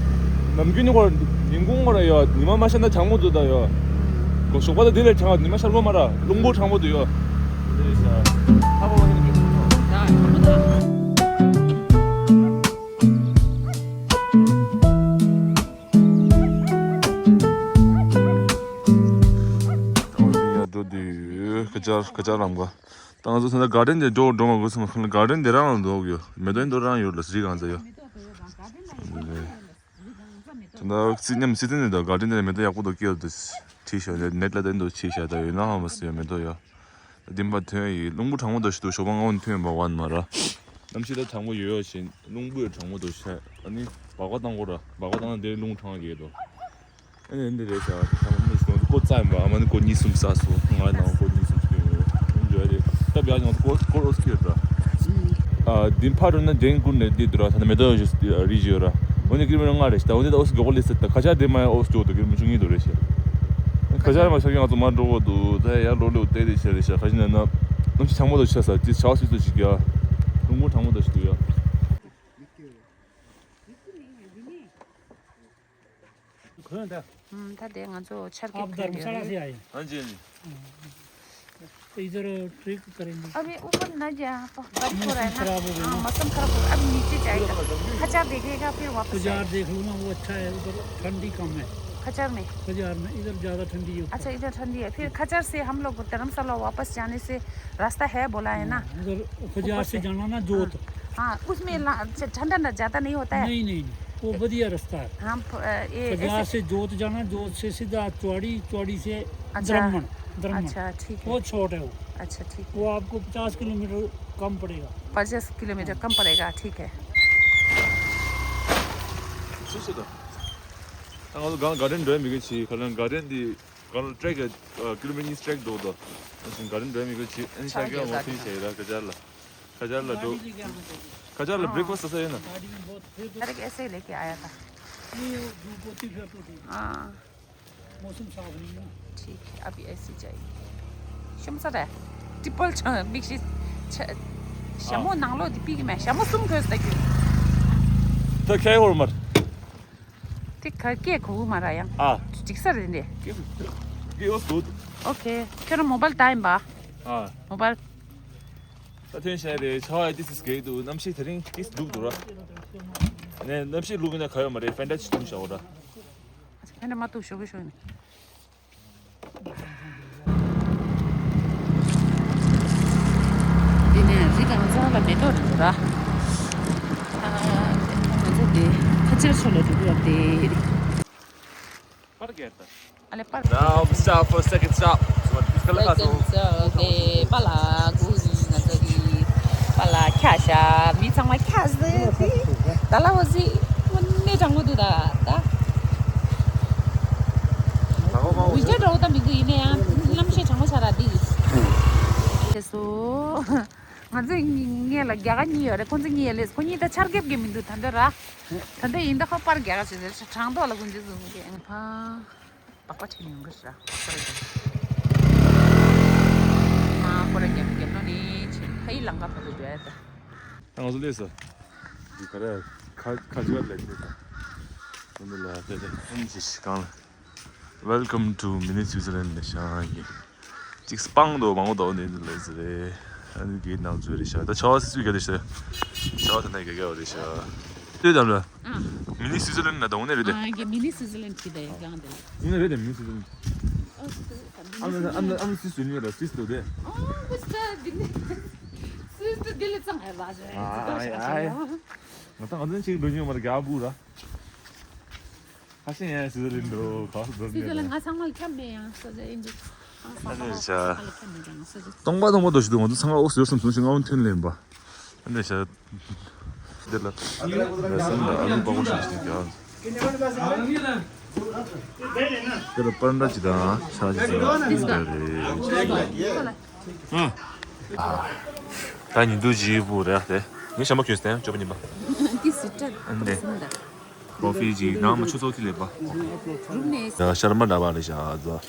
ནམ་རྒྱུན་ནི་ཁོ་ཉིན་གུང་ཁོ་ར་ཡོད་ཉི་མ་མ་ཤར་ན་གྲང་མོ་འདུག་ད་ཡོད། ཁོ་ཞོགས་པ་ད་དེ་ལས་གྲང་ཉི་མ་ཤར་གོ་མ་ར་རླུང་བུ་གྲང་མོ་འདུག་ཡོད། འདི་རེད་ཤག་ཧ་གོ་བ་ཧེ་ན་གི་ད་ཡོད་མ་ད། ཨོ་ཡ་འགྲོ་དུས་ཁ་ཆར་ཁ་ཆར་ལམ་ག་ད་ང་ཚོ་ད་ལྟ་གར་ཌེན་དེ་འགྲོ་འགྲོ་མ་དགོས་སམ་གར་ཌེན་དེ་རང་ལ་འདུག་ཡོད་མེ་ཏོག་འདི་རང་ཡོད་ལ་སི་རི་གང་ཚ་ཡོད། ད་ལྟ་སི་ཉམས་སི་ཏན་དེ་དང་གར་ཌེན་དེ་མེ་ཏོག་ཡག་པོ་འདུག་སྐྱེ་ཡོད་དུ་ཁྲིད་ཤག་ནེ་ནེཊ་ལ་དེ་འདུག་ཁྲིད་ཤག་ད་ཡོད་ན་ཧ་མ་སི་ཡོད་མེ་ཏོག་ཡོད། ད་དེ་མ་ཐོན་ཡི་རླུང་བུ་གྲང་མོ་འདུག་ཞིག་འདུག་ཞོགས་པ་སྔ་བོ་ནས་ཐོན་པ་བ་ན་མ་ར། གནམ་གཤིས་ད་གྲང་མོ་ཡོད་ཡོད་བཞིན་རླུང་བུ་ཡང་གྲང་མོ་འདུག་ཤག་ཨ་ནི་སྦག་སྦག་བཏང་དགོས་ར་སྦག་སྦག་བཏང་ན་དེ་རླུང་གྲང་གི་འདུག་ཨ་ནི་འདི་རེད་ཤག་ཚང་མ་མི་སོང་ཀོ་ཙམ་པ་ཨ་མ་ནི་ཀོ་གཉིས་གསུམ་ས་སོ་ང་ནང་ཀོ་གཉིས་གསུམ་སྐྱོན་ཡོད་འདི་འདྲ་རེད། ད་བྱས་ཡང་ཀོ་ཀོ་རོ་སྐྱོད་ར། ཨ་འདི་ཕ་རོ་ན་འདྲེན་ཀུན་ནས་འདི་འདུག་ར་ད་ནི་མེ་ཏོག་ཡོད་ཤི་རི་ཇི་ཡོད་ར། འོ་ནི་ཀིར་མི་རོ་ལྔ་རེད་ཤག་ད་འོ་ནི་ད་ཨོ་སི་མགྱོགས་པོ་ལི་སི་ད་ཁ་ཆར་འདི་མ་ཡང་ཨོ་སི་ཅོག་ཏུ་ཀིར་མི་ཆུང་ངི་འདུག་རེད་ཤག་ཁ་ཆར་མ་ཤར་གི་ང་ཚོ་མ་འགྲོ་གོ་འདུག་ད་ཡར་ལོ་ལེའུ་བལྟས་དེ་ཤ་རེད་ཤག་ཁ་ཤི་ན་ན་གནམ་གཤིས་གྲང་མོ་འདུག་ཤག་ས་ཅི་ཆའོ་སི་སུ་ཞིག་ཡ་རླུང་བུ་གྲང་མོ་འདུག་ཞིག་འདུག་ཡ། ཁོས་ད། हम्म, ད་དེ་ང་ཚོ་ཆར་གྱི आप ཁོལ་धर्मशाला ཡོད་से आए हैं? हाँ जी, हाँ जी। तो इधर ट्रिप करेंगे। अभी ऊपर ना जा, प-, बंद हो रहा है ना। मौसम खराब हो गया ना। हाँ, मौसम खराब हो गया। अब नीचे जाएगा। खचार देखेगा, फिर वापस खचार आएगा। देख लो ना, वो अच्छा है, उधर ठंडी कम है। खचार में? खचार में, इधर ज़्यादा ठंडी है ऊपर। अच्छा, इधर ठंडी है। फिर खचार से हम लोग धर्मशाला वापस जाने से रास्ता है बोला है ना। हाँ, उधर खचार से जाना ना जोत। हाँ, उसमें ला-, च-, ठंडा ना ज़्यादा नहीं होता है। नहीं, नहीं, नहीं, वो बढ़िया रास्ता है। हम प-, अ, ये खचार ऐसे से जोत जाना, जोत से सीधा चौड़ी, चौड़ी से अच्छा। द्रमण, द्रमण। अच्छा, ठीक है। वो छोट है वो। अच्छा, ठीक है। वो आपको पचास किलोमीटर कम पड़ेगा। पचास किलोमीटर हाँ। कम पड़ेगा, ठीक है। ཤེས་དང་། ད་ང་ཚོ་གང་ག་ཌེན་འགྲོ་ཡ་མི་དགོས་ཆེ། ཁ་ལན་ག་ཌེན་འདི་གང་ལ་ཊེག་ཀི་ལོ་མི་ཊར་གཉིས་ཊེག་འགྲོ་དོ། ཨ་ཤིང་ག་ཌེན་འགྲོ་ཡ་མི་དགོས་ཆེ། ཨན་ཤ་གི་ང་ཚོ་ཤེས་ཡ་ར་ཁ་ཇར་ལ། ཁ་ཇར་ལ་འགྲོ། ཁ་ཇར་ལ་བྷི་རེག་ཕ་སི་ཊི་ས་ས་ཡོད་ན། गाड़ी में बहुत भीड़। अरे, ऐसे ही लेके आया था। नहीं, वो, वो, वो, वो, वो, मौसम साफ नहीं है ना। ठीक है, अभी ऐसे ही जाएगी। ཤམ་ས་ར། ཊི་པལ་ཆ་མིག་ཤི་ཆ། ཞྭ་མོ་ནང་ལོགས་འདི་པིག་མེད། ཞྭ་མོ་གསུམ་གོས་ད་ཁྱོད། ད་ཁྱེད་འོར་མར། དེ་ག་སྐད་གོ་གི་མ་ར་ཡང་། ཨ། འགྲིག་ས་རེད་འདི། It was good. ཨོ་ཁེ། ཁྱོད་རང་མོ་བལ་ད་ཡིན་པ། ཨ། མོ་བལ། ད་ཐོན་བྱས་རེད། ཆ་བ་ཏིས་སི་སྐད་འདུག་གནམ་གཤིས་དེ་རིང་ཏིས་ལུག་འདུག་ར། ནས་གནམ་གཤིས་ལུག་ཡིན་ན་ག་ཡོད་མ་རེད། ཧྥན་ཌ་ཅི་བཏུང་བཞག་འོ་ར། ཧྥན་ཌ་མ་བཏུང་ཞོག་གི་ཞོག་ནི། འདི་ནས་རི་དང་རྩ་ལ་མེ་ཏོག་འདུག་ར། ཨ། ང་ཚོ་འདི་ཁ་ཆེར་ཆོ་ལ་འགྲོ་གི་ཡོད་དེ། པར་རྒྱག་ད། ཨ་ལེ་པར། Now we stop for second stop. Second stop དེ་པ་ལ་གུ་ཡིན། ང་ཚོ་གི་པ་ལ་ཁྱ་ཤ་མི་ཚང་མ་ཁྱ་ཟེར་དེ། ད་ལ་བ་ཟི་མ་ནེ་དྲང་མོ་འདུག་ད་ད། བི་ཇ་འདྲ་བོ་ད་མི་འདུག་ཡིན་ན་ཡང་གནམ་གཤིས་གྲང་མོ་ཆགས་ར་འདི། དེ་སོ། ང་ཚོའི་ངེད་ལ་རྒྱ་གར་གཉིས་ཡོད་རེད། ཁོང་ཚོ་གཉིས་ཡོད་ལེ། ཁོ་གཉིས་ད་ཆར་རྒྱབ་གི་མི་འདུག་ད་འདོད་ར། ད་འདོད་ཡིན་ད་ཁོ་པར་རྒྱག་ག་བྱེད་ཟེར། གྲང་ཐོག་ལ་ཁོང་ཚོ་བཟུང་གི་ཨང་ཕ། པགས་པ་ཁྲིད་ཡོང་གི་ར། ཁོ་ར་རྒྱབ། མ་ཁོ་ར་རྒྱབ་རྒྱབ་ལོ་ནི་ཆེ་ཕ་ཡི་ལང་ཀ་ཕ་ཏུ་འགྲོ་ཡ་ད། ང་ཚོ་ལས་སོ། འདི་ག་རེ་ཁ་ཁ་ཅིག་ལས་ནི་ད། ཨ་ནི་ལ་ད་ད་ཨ་ནི་ཅི་ཞིག་གང་ལ། Welcome to Mini Switzerland ལ་ཤང་གི། ཅིག་སྤང་དོ་མང་པོ་དོ་ནི་ལ་ཟེར་རེད། ཨ་ནི་གི་ནང་ཚོ་རེད་ཤག་ད་ཆ་བ་སི་སུའི་ག་རེད་ཤག་ཆ་བ་ད་ནས་ག་ག་བ་རེད་ཤག་ལྟོས་དང་ལ། Mini Switzerland ལ་དང་ནས་རེད་དེ། ཨ་གི་Mini Switzerland ཁྱི་དེ་གང་དེ་ལ། ཨ་ནི་རེད་དེ་Mini Switzerland། ཨ་སི་ཏུ་ཨ་ནི་ཨ་ནི་སི་སུ་ནི་ར་སི་སུ་དེ། ཨ་ཁུ་སི་ད་དེ་ནི་སི་སུ་དེ་ལ་ཙང་ཧེ་བ་ཟེར། ཨ་ཨ་ཨ། ང་ད་ང་ཚོ་ཅིག་འགྲོ་ཉོ་མར་རྒྱ་བུ་ར། ཁ་ཤས་ཡང་སི་ཛི་ལན་འགྲོ་ག་སུ་འགྲོ་སི་ཛི་ལན་ང་ཚང་མ་ལ་ཁྱབ་མེད་ཡང་སོ་ཟེར་ཨིན་འདུག་ཨ་ནི་ཤ། སྟོང་པ་སྟོང་པ་དོ་ཞིག་འདུག་ང་ཚོ་ཚང་མ་ཨོ་སི་ཡོད་བསམ་སོང་ཞིག་ང་འོན་ཐོན་ལེན་པ། ཨ་ནི་ཤ། འདི་ལ། ར་སམ་ལ་ཨ་ལུ་པགས་པ་ཞིག་ཞིག་ཀྱང་། འདི་ལ་པར་འདྲ་ཅིག་དང་ཤ་ཅིག་དང་འདི་འདྲ་རེད། ཨ། ད་ཉིན་དུ་ཇི་བུ་རེད་དེ། ངས་ཞྭ་མོ་གྱོན་སྟེ་ཅོ་པ་ཉིན་པ། ཏི་སི་ཏྲ། ཨ་འདི། ཀོ་ཕི་ཅིག་ནང་མ་ཆུ་ཚོད་ཅིག་ལས་པ། རུམ་ནས། ཡ་ཤར་མ་འདྲ་བ་རེད་ཤག་ཨ་ཛ།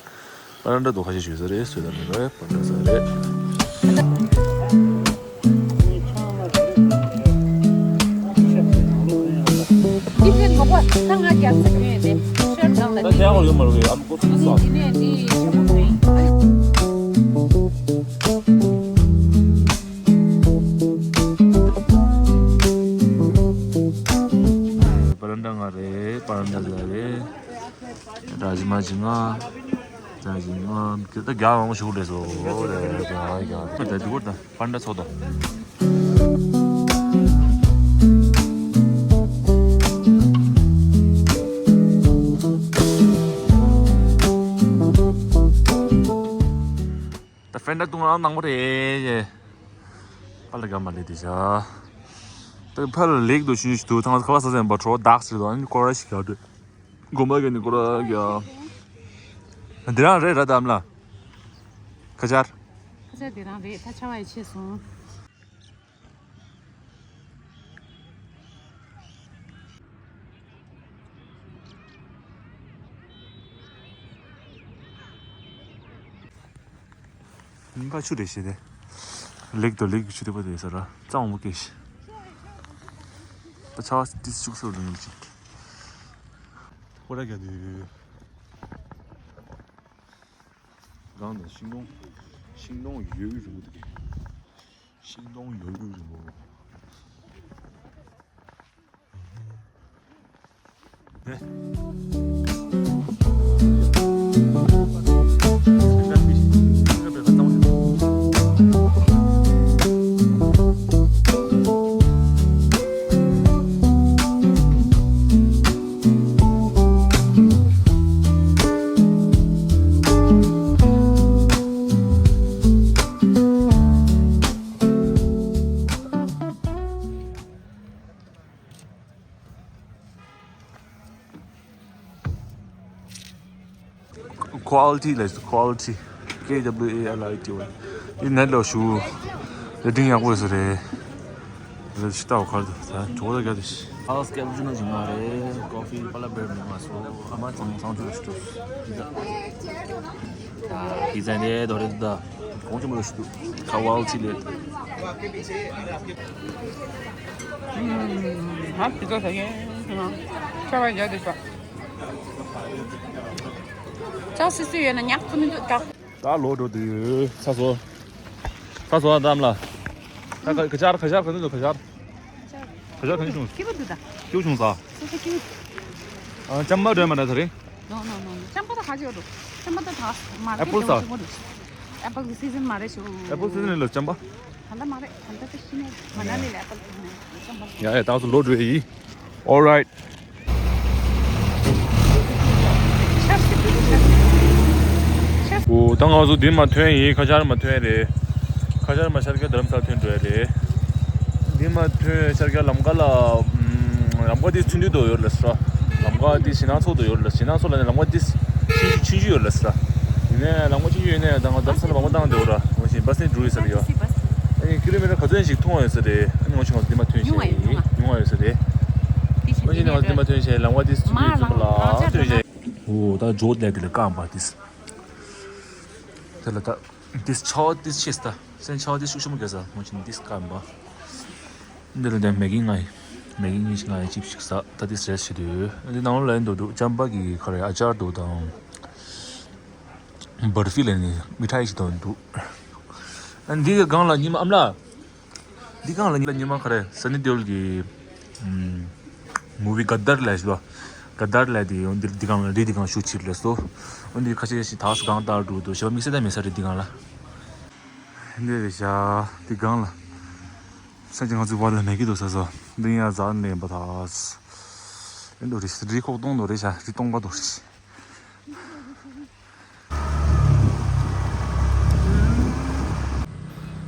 པ་ར་འདྲ་དོ་ཁ་ཤས་ཞུས་ས་རེད་སོས་ད་མི་རེད་པ་འདྲ་ས་རེད། ཏི་ཕན་མགོ་པ་ད་ང་རྒྱབ་ས་ཁྱོད་ཡོད་དེ་ཤར་གང་ལ་ད་ནི་དེ་ཡང་ཡོད་མ་རུང་བའི་ཨམ་ཀོ་ཚུགས་སོང་། ཨ་ནི་འདི་ནས་འདི་ཞྭ་མོ་ཕན། པ་ར་འདྲ་ང་རེད། པ་ར་འདྲ་ལ་རེད། ར་ཇི་མ་ཇི་ང་། ར་ཇི་ང་། ད་རྒྱ་མང་པོ་ཞུགས་རེད་སོ། རེད་རེད་རེད་རེད། ད་འདི་གོ་ད་པ་ར་འདྲ་ཚོགས་དང་། ད་ཧྥན་ཌ་བཏུང་རང་ནང་པ་རེད། པ་ལ་ག་མ་ལེ་དེ་བྱ། ད་ཕ་ལ་ལེགས་དུ་ཤུན་ཤུ་དུ་ཐང་ཁ་བ་ས་ཟན་པ་ཁྲོ་བ་དག་སྲིད་དོ་ཨ་ནི་ཀོ་ར་ཞིག་ག་དུ། གོམ་པ་ག་ནི་ཀོ་ར་ག། འདི་རང་རེད་ར་དམ་ལ། ཁ་ཆར། ཁ་ཆར་འདི་རང་རེད། ད་ཆ་བ་ཡི་ཆེ་སོང་། ཉིན་པ་ཆུ་རེ་ཞེ་དེ། ལེགས་དོ་ལེགས་ཆུ་དེ་པོ་དེ་ས་ར་གཙང་མོ་སྐྱེ་ཤི། ད་ཆ་བ་ཏི་སི་ཅུག་སོ་རུ་ངུ་ཅིག་ཧོ་ར་ག་དུ། གང་ནས་ཤིང་སྡོང་། ཤིང་སྡོང་ཡོད་ཡོད་རུ་ངུ་དུ་གི། ཤིང་སྡོང་ཡོད་ཡོད་རུ་ངུ། Quality ལས། Quality K W A L I T Y། འདི་ནེཊ་ལ་ཞུ། རེ་ཊིང་ཡག་པོ་ཡོད་ས་རེད། རེ་ཞིག་ལྟ་བ་གར་དུ་ད་གྲོགས་ལ་རྒྱ་དུ་ཞིག་ཨ་སྐད་ཅིག་ན་ཞིག་མ་རེད། ཀོ་ཕི་པ་ལ་བེར་མི་མ་སོ། ཨ་མ་ཚང་ཚང་ཆུ་ཞུ། ཨ་ཡིག་ཚང་དེ་རྡོ་རེད་ད། གོང་ཆེན་པོ་ཞུ། ཁ་ཝལ་ཆི་ལེ། ཧ་པི་ཙ་ཟ་གི་ཡིན། ཁ་བ་རྒྱ་དུ་ཞོག་ཅག་སི་སི་ཡོད་ན་ཉག་ཙམ་མི་འདུག་ཅག་ད་ལོ་འགྲོ་དུས་ཚ་སོ། ཚ་སོ་དམ་ལ། ད་ག་ག་ཆར་ག་ཆར་ག་ནས་འདུག་ག་ཆར། ག་ཆར་ག་ནས་བྱུང་། སྐྱིད་པོ་འདུག་ད། སྐྱིད་བྱུང་ས། སོ་སོ་སྐྱིད། ཨ་ཅམ་པ་འདྲ་མ་འདྲ་ཚ་རེད། ནོ་ནོ་ནོ་ནོ། ཅམ་པ་ད་ག་ཅི་ཡོད་འགྲོ། ཅམ་པ་ད་ད་མར་ཨེ་པལ་ཀེཊ་ས། ཡོང་ཆོག་གོ་འགྲོ། ཨེ་པལ་གི་སི་ཛན་མ་རེད་ཤོ། ཨེ་པལ་སི་ཛན་ལ་ཅམ་པ། ད་ལྟ་མ་རེད། ད་ལྟ་ད་ཤི་ནས་མ་ན་ལི་ལ་ཨེ་པལ་ཀེཊ་ནས་ཅམ་པ། ཡ་ཡ་ད་སུ་ལོ་འགྲོ་ཡི། All right. འོ་ད་ང་ཚོ་འདི་མ་ཐོན་ཡིན། ཁ་ཤར་མ་ཐོན་རེད། ཁ་ཤར་མ་ཤར་རྒྱག་རྡ་རམ་ས་ལ་ཐོན་འགྲོ་ཡ་རེད། འདི་མ་ཐོན་ཤར་རྒྱག་ལམ་ཁ་ལ། ལམ་ཁ་འདི་ཚུན་དུ་དོ་ཡོད་ལ་སྲ། ལམ་ཁ་འདི་ཞིང་ནང་ཚོགས་དོ་ཡོད་ལ། ཞིང་ནང་ཚོགས་ལ་ནི་ལམ་ཁ་འདི་ཆུན་ཆུན་ཆུན་ཡོད་ལ་སྲ། ཡིན་ནའི་ལམ་ཁ་ཆུན་ཆུན་ཡོད་ནའི་ད་ང་རྡ་རམ་ས་ལ་མང་པོ་བཏང་འདུག་ར། འོ་ཞིང་བ་སི་འགྲོ་ཡོད་ས་རེད་ཡ། ཨ་ནི་ཀི་ལོ་མི་ཊར་ག་ཚོད་ཞིག་མཐོང་བ་ཡོད་ས་རེད། ཨ་ནི་ང་ཆུང་བ་འདི་མ་ཐོན་ཤེས་ཡིན། ཉུང་བ་ཡོད་ས་རེད། ཨ་ནི་ང་འདི་མ་ཐོན་ཤེས་ལམ་ཁ་འདི་ཚུན་ཆུན་ཡོད་ས་ལ་ཐོན་ཤེས། འོ་ད་ཇོ་ལས་དེ་ལ་བཀག་པ་དེ། དེ་ལ་ད་དེ་ཆའོ་དེ་ཆེས་ད་སེམས་ཆའོ་དེ་ཤུགས་ཆེན་པོ་གས་ས་ངོ་ཆེན་དེ་བཀག་པ། འདི་ལ་ད་མེ་གི་ང་ཡི་མེ་གི་ཉིན་ཞིག་ང་ཡི་ཅིབ་ཞིག་ས་ད་དེ་རེས་བྱེད་དུས་འདི་ནང་ལ་ཡིན་འདུག་འདུག་ཅམ་པ་གི་ཁ་རེ་ཨ་ཅར་འདུག་དང་། བར་ཕི་ལ་ནི་མི་ཐའི་ཞིག་དང་འདུག་འདི་གི་སྒང་ལ་ཉི་མ་ཨམ་ལ། འདི་སྒང་ལ་ཉི་མ་ཁ་རེ་སན་ནི་དེ་ཡོལ་གྱི་མུ་བི་ག་དར་ལས་ཞུ་བ། ག་དར་ལས་དེ་ཡོང་འདི་འདི་སྒང་ལ་རི་འདི་སྒང་ཞུ་ཕྱིར་ལས་སོ། འོན་ཏེ་ཁ་ཤས་ཤིག་ཐག་སྒང་ལྟར་འགྲོ་འདུག་ཞེས་པ་དམིགས་བསལ་ད་མེད་ས་རེད་འདི་སྒང་ལ། འདི་རེད་ཤག་འདི་སྒང་ལ། ས་ཅི་ང་ཚོའི་བར་ལ་མེད་ཀྱི་འདུག་ས་སོ། འདི་ཡང་ཟ་ནས་པ་ཐག་འདི་འདུག་རེད། རི་ཁོག་སྟོང་འདུག་རེད་ཤག་རི་སྟོང་པ་འདུག་རེད།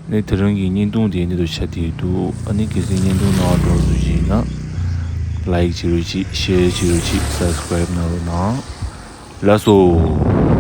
ནས་དེ་རིང་གི་བརྙན་ཐུང་དེ་འདི་དུ་ཆ་དེ་འདུག་ཨ་ནི་གལ་སྲིད་བརྙན་ཐུང་ནང་འགྲོ་འདུག་ཅིག་ན། ལའིག་བྱེད་རོགས་གྱིས། ཤེར་བྱེད་རོགས་གྱིས། སབ་སི་ཀ་རབ་གནང་རོགས་གནང་། ལགས་སོ།